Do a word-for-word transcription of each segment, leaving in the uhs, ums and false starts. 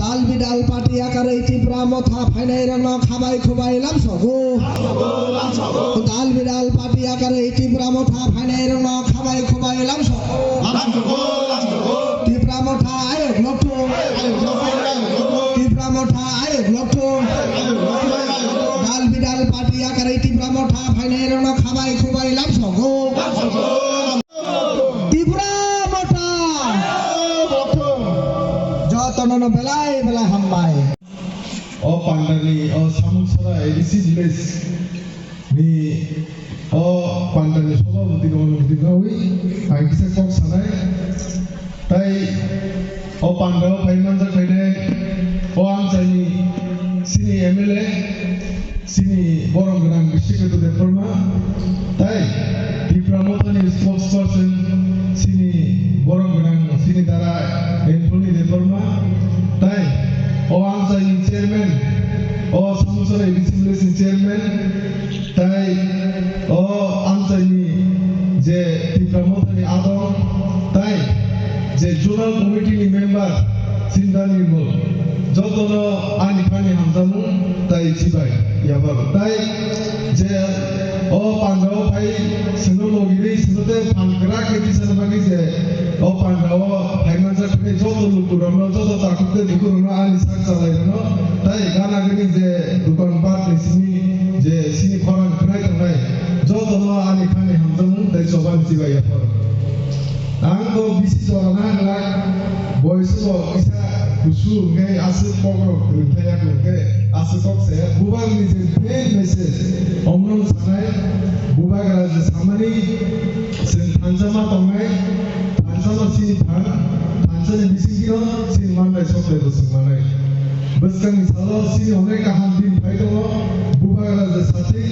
Dal bidal party yakarwi Tipra Motha phainairokno khabai khubai lamsogo. Dal bidal party yakarwi Tipra Motha phainairokno khabai khubai lamsogo. Tipra Motha ayok lokthung. Tipra Motha ayok lokthung. Dal bidal party yakarwi Tipra Motha phainairokno khabai khubai lamsogo. Tipra Motha! Jotono no belai belai hambai. O pandani, o Samuksara A D C village ni o pandani sabhapati no nukdi nawi, ang kisa kok sanai. Tai o pandao phai manjak phainai, o amchaini sini M L A, sini borom gwnang Bishekhetu Debbarma, tai Tipra Mothani spokesperson sini borom gwnang sini dara Anthony Debbarma, tai o amchaini chairman, o Samuksara A D C village ni chairman, tai o amchaini je Tipra Mothani adong, tai je zonal committee ni member Sinda Nirmal, jotono ani khani hamjakmung tai chibai yapar. Tai je o pandao phai sino logiri sino te phan kwrak khe tisana bagwi je o pandao phai manjak khe joto lukurokno, joto takhuk tei bukurokno ani sak chalairokno tai gana gini je dukan bat ni simi je sini khorang khwnai tongnai jotono ani khani hamjakmung tei chobani chibai yapharo. Ang to bisi jora na glak, boisu bo kisa kusu hwnkhe aswk kokrok kwrwng thaya hwnkhe aswk kok saya. Bubak ni je main message omrong sanai, bubak raja samani chwng thansa ma tongnai, thansa no sini phan, thansa ni bisingtwi no sini mantai soktai bo chwng manai. Bwskangni salo chini onek kaham din phai tongo. Bubagra je sathwi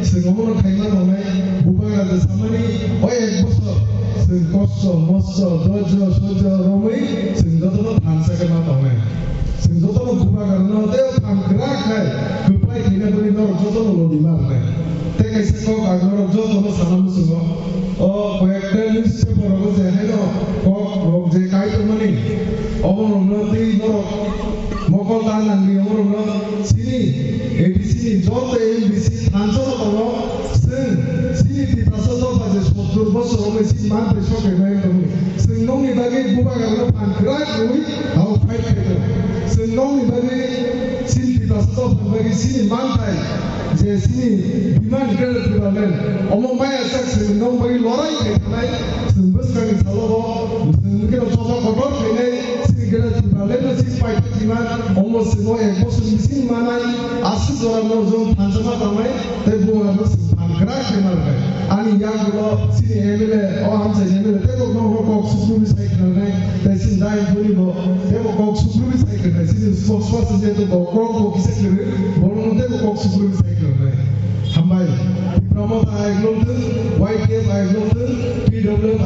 chwng omono khaima tongnai. Bubagra je samani o ek bosor chwng kosto, mosto, dojjo, sojjo romwi chwng jotono thansa khe ma tongnai. Chwng jotono Bubagrano tei o phan kwrak khai kwplai khaina bagwi norok jotono logi ma rwnai. Tei kaisa kok ang norok jotono sana muchungo. O koyekta newspaper rogo je haino kok rok je kai tongmani, obo rokno tei norok mokol ta nangni, obo rokno chini A D C ni joto M D C thansa no tongo, chwng chini Tiprasa dopha je sottur bosor romwi chini manthai soke mai tongwi, chwng nokni bagwi Bubagrano phan kwrak rwwi abo fight khai tongo. Chwng nokni bagwi chini Tiprasa dophani bagwi chini manthai je chini demand Greater Tipraland, omo maya chak chwng nokni bagwi lorai khai thanai, chwng bwskangni salo bo chwng khe choba kotor khainai, chini Greater Tipraland no chini paithak demand, omo chwng o ek bosor ni bising manai, aswk jora no jong thansa ma tongnai, tei bo ano chwng phan kwrak khe ma rwnai. Ani yagulo chini M L A, o hamchai M L A tei bo no kok sukrubwi sai khnanai, tei chini dai boni bo tei bo kok sukrubwi sai khnanai, chini spokesperson je to bo kok bo kisa kwrwi, bo no tei bo kok sukrubwi sai khnanai. Hambai. Tipra Motha ayuk lok thung, Y T F ayuk lok thung, P W F